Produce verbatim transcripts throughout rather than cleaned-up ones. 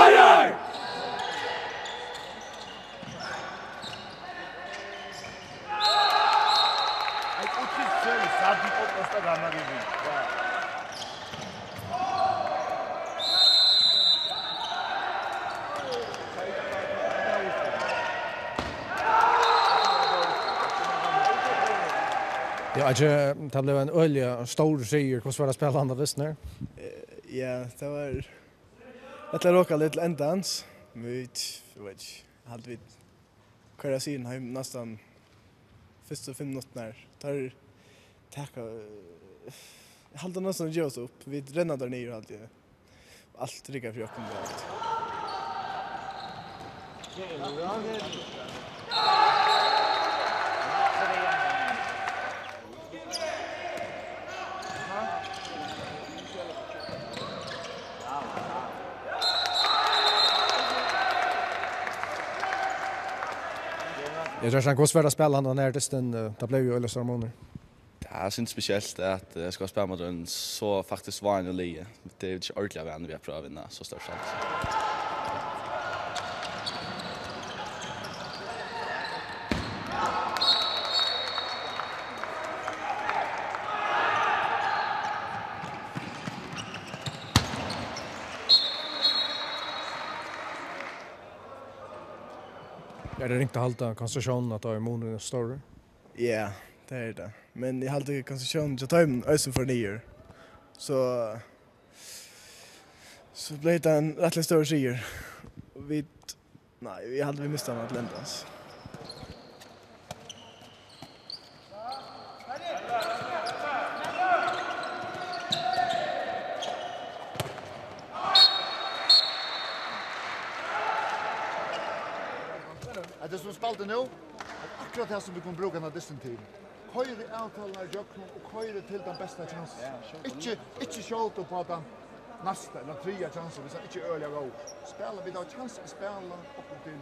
Føroyar! Ein ótrúlig søgulig start, vit opna støðuna við. Ja. Ja, altso, tað bleiv ein øgiliga stórur sigur. Hvussu var tað at spæla handan dystin her? Eh, ja, tað var rættiliga rokandi til endans. Men vit, eg veit ikki, haldi vit koyra stigini heim næstan fyrstu fimm minuttirnar. Teir taka, eh, halda næstan at geva seg upp. Vit renna teir niður, haldi eg. Alt riggar fyri okkum, tað er alt. Ja, Kjartan, hvussu var tað at spæla handan her dystin? Eh, tað bleiv jú øgiliga stórur munur. Tað er sindur spesielt, at, eh, eg skal spæla móti einum so faktiskt vánaligum liði. Tað er ikki ordiliga vanligt, vit prøva at vinna so stórt sett. Er tað ringt at halda konsentratiónina, at tá er munurin stórur? Ja, tað er tað. Men eg haldi konsentratiónina hjá teimum eisini fór niður. So, so bleiv tað ein rættiliga stórur sigur. Vit, nei, eg haldi, vit mistu hann til endans. At tað sum spældi nú, at akkurát tað sum vit kunnu brúka hana dystin til. Koyr avtaluna ígjøgnum og koyr til tann besta kjansin. Ja, skjóta. Ikki, ikki skjóta upp á tann næsta ella triðja kjansin, viss hann ikki er øgiliga góður. Spæla, vit hava kjansin at spæla okkum til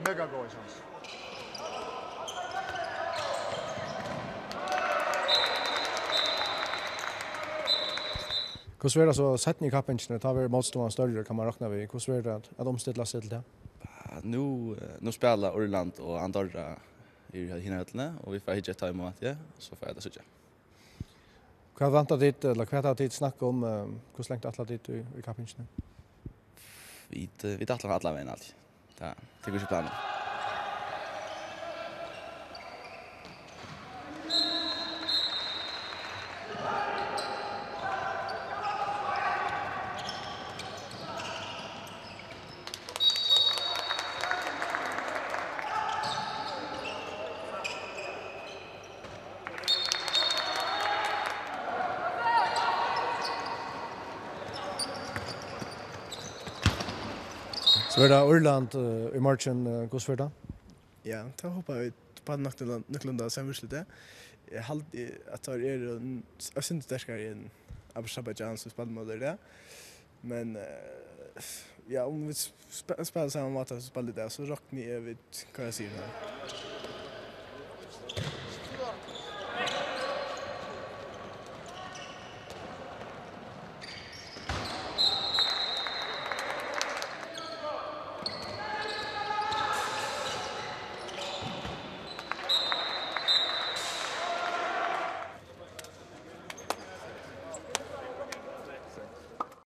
mega góðar kjansir. Hvussu verður tað so seinni í kappingini? Tá verður mótstøðan størri, kann man rokna við. Hvussu verður tað at, at umstilla seg til tað? Ah, nú, eh, nú spæla Írland og Andorra í hini høllini, og vit fara at hyggja eftir teimum, vænti eg, og so fara vit at síggja. Hvat vænta tit, ella hvat hava tit snakkað um, eh, hvussu langt ætla tit í, í kappingini? Vit, eh, vit ætla allan vegin, altíð. Tað tekur ikki planin. So er tað Írland, eh, í morgin, eh, hvussu fer tað? Ja, tað hopi eg vit fáa nokk til nøkulunda sama úrslit. Eg haldi, at teir eru n-, s-, eitt sindur sterkari enn Azerbaijan, sum spældu móti í dag. Men, eh, ja, um vit sp-, spæla sama máta, sum spældu í dag, so rokni eg vit, hvat eg sigi nú.